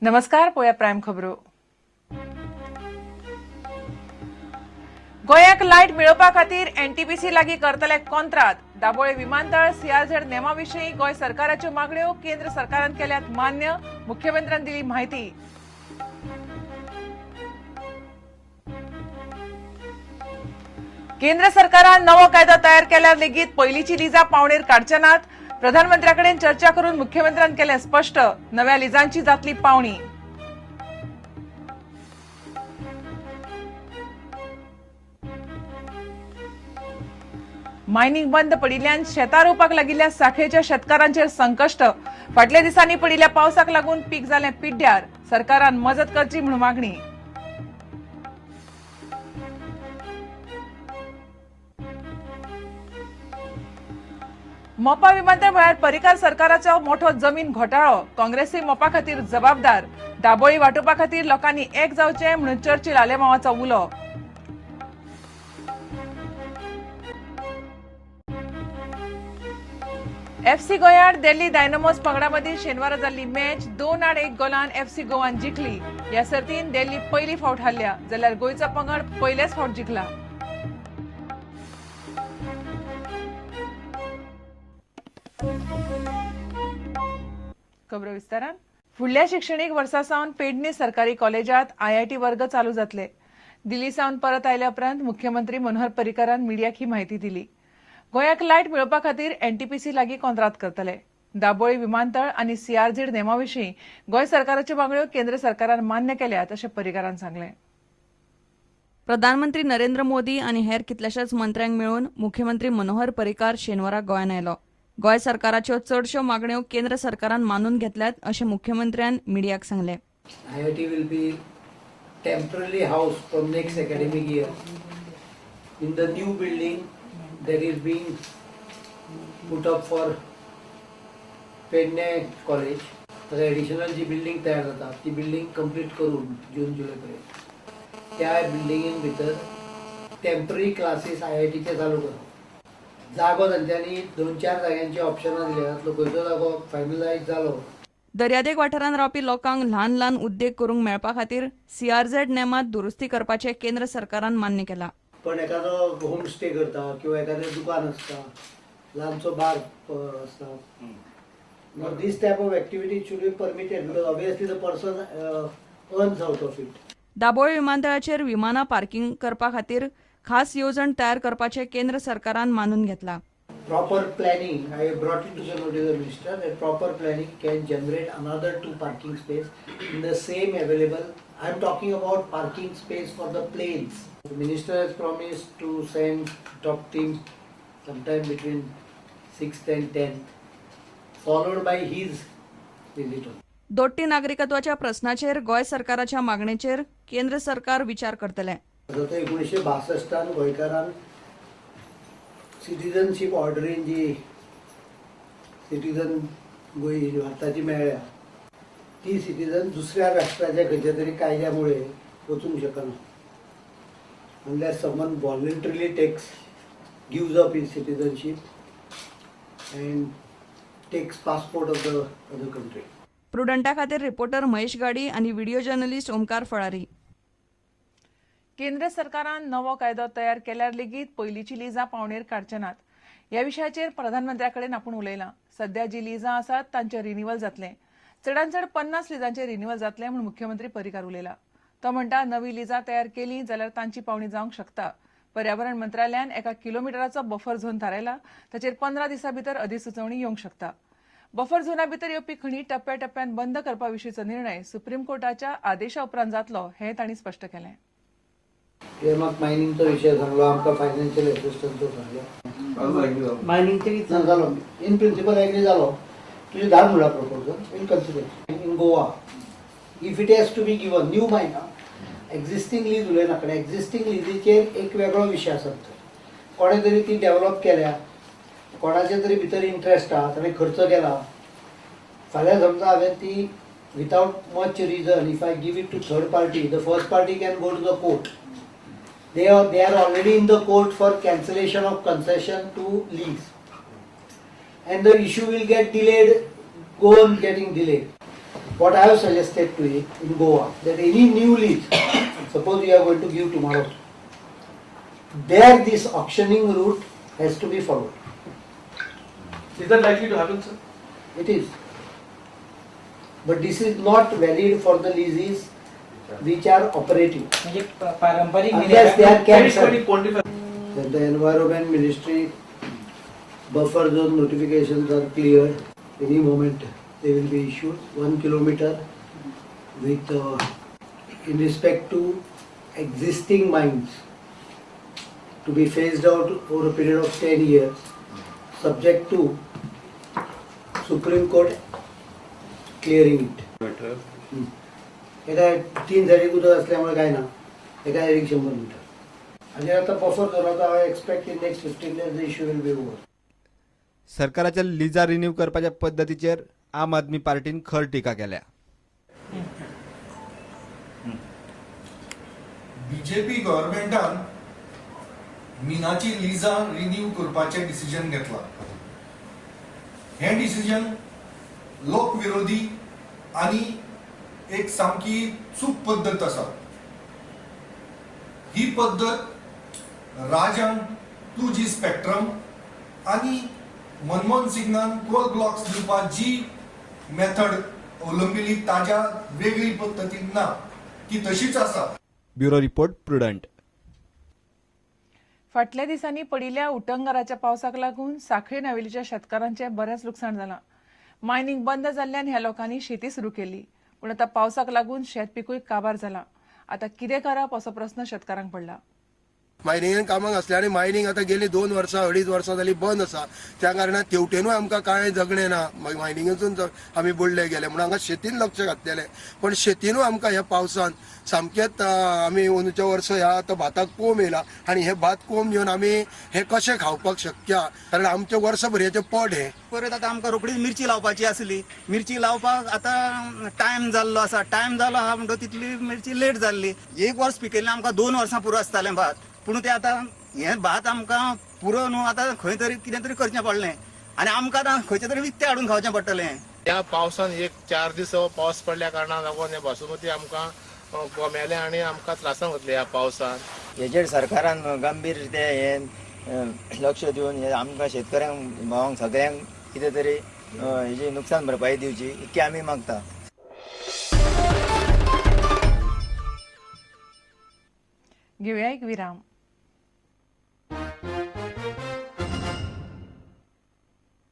नमस्कार, पळोवया प्रायम खबरो. गोंयाक लायट मेळोवपा खातीर एनटीपीसी लागीं करतले कोंत्रात. दाबोळे विमानतळ, सीआरझेड नेमा विशीं गोंय सरकाराच्यो मागण्यो केंद्र सरकारान केल्यात मान्य. मुख्यमंत्र्यान दिली म्हायती. केंद्र सरकारान नवो कायदो तयार केल्यार लेगीत पयलींची लिजां पावणेर काडचे नात. प्रधानमंत्र्या कडेन चर्चा करून मुख्यमंत्र्यान केलें स्पश्ट. नव्या लिजांची जातली पावणी. मायनिंग बंद पडिल्ल्यान शेतां रोवपाक लागिल्ल्या साखळेच्या शेतकारांचेर संकश्ट. फाटल्या दिसांनी पडिल्ल्या पावसाक लागून पीक जालें पिड्ड्यार. सरकारान मजत करची म्हूण मागणी. मोपा विमानतळ म्हळ्यार पर्रीकार सरकाराचो मोठो जमीन घोटाळो. काँग्रेसी मोपा खातीर जबाबदार. दाबोळी वाटोवपा खातीर लोकांनी एक जावचें म्हणून चर्चिल आलेमावाचो उलो. एफसी गोंयांत दिल्ली डायनामोज पंगडा मदीं शेनवारा जाल्ली मॅच 2-1 गोलान एफसी गोवान जिखली. ह्या सर्तीन दिल्ली पयली फावट हारल्या, जाल्यार गोंयचो पंगड पयलेच फावट जिखला. खबरो विस्तारान. फुडल्या शिक्षणीक वर्सा सावन पेडणे सरकारी कॉलेजात आयआयटी वर्ग चालू जातले. दिल्ली सावन परत आयल्या उपरांत मुख्यमंत्री मनोहर पर्रीकारान मिडियाक ही म्हायती दिली. गोंयाक लायट मेळोवपा खातीर एनटीपीसी लागीं कोंत्रात करतले. दाबोळी विमानतळ आनी सीआरझेड नेमा विशीं गोंय सरकाराच्यो मागण्यो केंद्र सरकारान मान्य केल्यात, अशें पर्रीकारान सांगलें. प्रधानमंत्री नरेंद्र मोदी आनी हेर कितल्याशाच मंत्र्यांक मेळून मुख्यमंत्री मनोहर पर्रीकार शेनवारा गोंयांत आयलो. गोंय सरकाराच्यो चडश्यो मागण्यो केंद्र सरकारान मानून घेतल्यात, अशें मुख्यमंत्र्यान मिडियाक सांगलें. IIT will be temporarily housed from next academic year in the new building that is being put up for Pedne College. तर एडिशनल जी बिल्डिंग तयार जाता ती बिल्डिंग कंप्लीट करून जून जुलय पर्यंत त्या बिल्डिंगेन भितर टेम्पररी क्लासीस आयआयटीचे चालू करप. जागो तांच्यांनी दोन चार जाग्यांची ऑप्शनां दिल्या. तातलो खंयचो जागो फायनलायज जालो. दर्यादेग वाठारांत रावपी लोकांक ल्हान ल्हान उद्देग करूंक मेळपा खातीर सीआरझेड नेमात दुरुस्ती करपाचें केंद्र सरकारान मान्य केलां. पण एखादो होम स्टे करता किंवा एखादें दुकान आसता, ल्हानसो बार आसता. Now this type of activity should be permitted because obviously the person earns out of it. Dabolim विमानतळाचेर विमानां पार्किंग करपा खातीर खास येवजण तयार करपाचें केंद्र सरकारान मानून घेतलां. Proper planning, I have brought it to the notice of the minister that proper planning can generate another two parking space in the same available. I am talking about parking space for the planes. The minister has promised to send top team sometime between 6th and 10th, followed by his visit. दोट्टी नागरिकत्वाच्या प्रस्नाचेर गोंय सरकाराच्या मागणेचेर केंद्र सरकार विचार करतले. आतां 1962न गोंयकारान citizenship ऑर्डरीन जी citizen Goa भारताची मेळ्ळ्या, ती सिटीजन दुसऱ्या राष्ट्राच्या खंयच्या तरी कायद्या मुळे वचूंक शकना unless someone voluntarily takes gives up his citizenship and takes passport of the other country. प्रुडंटा खातीर रिपोर्टर महेश गाडी आनी व्हिडिओ जर्नलिस्ट ओमकार फळारी. केंद्र सरकारान नवो कायदो तयार केल्यार लेगीत पयलींची लिजां पावणेर काडचे नात. ह्या विशयाचेर प्रधानमंत्र्या कडेन आपूण उलयलां. सध्या जी लिजां आसात तांचें रिनिवल जातलें. चडांत चड 50 लिजांचें रिनिवल जातलें म्हूण मुख्यमंत्री पर्रीकार उलयला. तो म्हणटा, नवी लिजां तयार केली जाल्यार तांची पावणी जावंक शकता. पर्यावरण मंत्रालयान एका किलोमिटराचो बफर झोन थारायला. ताचेर 15 दिसां भितर अधिसुचोवणी येवंक शकता. बफर झोना भितर येवपी खणी टप्प्या टप्प्यान बंद करपा विशींचो निर्णय सुप्रीम कोर्टाच्या आदेशा उपरांत जातलो, हें तांणी स्पश्ट केलें. म्हाका मायनिंगचो विशय सांगलो, आमकां फायनान्शियल एसिस्टन्सचो सांगलो. मायनिंगचे ना जालो, इन प्रिन्सिपल एग्री जालो. तुजें धाड म्हणला proposal, we'll consider. In Goa, if it has to be given new mine, existing lease उलयना, कारण एक्झिस्टींग लिजीचेर एक वेगळो विशय आसा. कोणें तरी ती डेव्हलप केल्या, कोणाचे तरी भितर इंट्रस्ट आहा, ताणें खर्च केला. फाल्यां समजा हांवें ती without much reason if I give it to third party, the first party can go to the court. They are already in the court for cancellation of concession to lease, and the issue will get delayed, go on getting delayed. What I have suggested to you in Goa, that any new lease, suppose you are going to give tomorrow, there this auctioning route has to be followed. Is that likely to happen, sir? It is. But this is not valid for the leases which are operative. म्हणजे पारंपरिक Unless they are Can you cancelled. quantify? Then the environment ministry buffer zone notifications are cleared. Any moment they will be issued, 1 kilometer with in respect to existing mines to be phased out over a period of 10 years, subject to Supreme Court clearing it. एका 3 सायडीक उदक असल्यामुळे काय ना, एका सायडीक 100 metre. आणि आता buffer झोनाचा I expect in next 15 days the issue will be over. सरकाराच्या लिजा रिन्यू करपाच्या पद्दतीचेर आम आदमी पार्टीन खर टिका केल्या. बीजेपी गव्हर्मेंटान मिनाची लिजां रिन्यू करपाचें डिसिजन घेतलां. हें डिसिजन लोक विरोधी आनी एक सामकी चूक पद्दत आसा. ही पद्दत राजान 2G spectrum आनी मनमोहन सिंगान कोल ब्लॉक्स दिवपाक जी मेथड अवलंबिली ताज्या वेगळी पद्दतीन ना, ती तशीच आसा. Bureau report, Prudent. फाटल्या दिसांनी पडिल्ल्या उटंगाराच्या पावसाक लागून सांखळे नावेलीच्या शेतकारांचें बरेंच लुकसाण जालां. मायनिंग बंद जाल्ल्यान ह्या लोकांनी शेती सुरू केली, पूण आतां पावसाक लागून शेत पिकूय काबार जालां. आतां कितें करप असो प्रस्न शेतकारांक पडला. मायनिंगेन कामाक आसले आनी मायनिंग आतां गेली 2 वर्सां 2.5 वर्सां जाली बंद आसा. त्या कारणान तेवटेनूय आमकां कांय जगणें ना. मायनिंगेसून आमी बुडले गेले म्हणून हांगा शेतीन लक्ष घातलेलें, पण शेतीनूय आमकां ह्या पावसान सामकेंच आमी अंदूच्या वर्सा ह्या आतां भाताक कोंब येयला आनी हे भात कोंब येवन आमी हें कशें खावपाक शक्य आहा, कारण आमचें वर्सभरयाचें पोट हें. परत आतां आमकां रोखडीच मिरची लावपाची आसली. मिरची लावपाक आतां टायम जाल्लो आसा. टायम जालो आहा म्हणटकच तितली मिरची लेट जाल्ली. 1 वर्स पिकयल्लें आमकां 2 वर्सां पुरो आसतालें भात, पूण तें आतां हें भात आमकां पुरो न्हू, आतां खंय तरी कितें तरी करचें पडलें आनी आमकां आतां खंयचें तरी विकतें हाडून खावचें पडटलें. ह्या पावसान 1-4 दीस पावस पडल्या कारणान लागून हे बासुमती आमकां गोमेले आनी आमकां त्रासान घातले ह्या पावसान. हेजेर सरकारान गंभीर ते हे लक्ष दिवन हे आमकां शेतकऱ्यांक भावांक सगळ्यांक कितें तरी हेजी नुकसान भरपाई दिवची इतकी आमी मागता. घेवया एक विराम.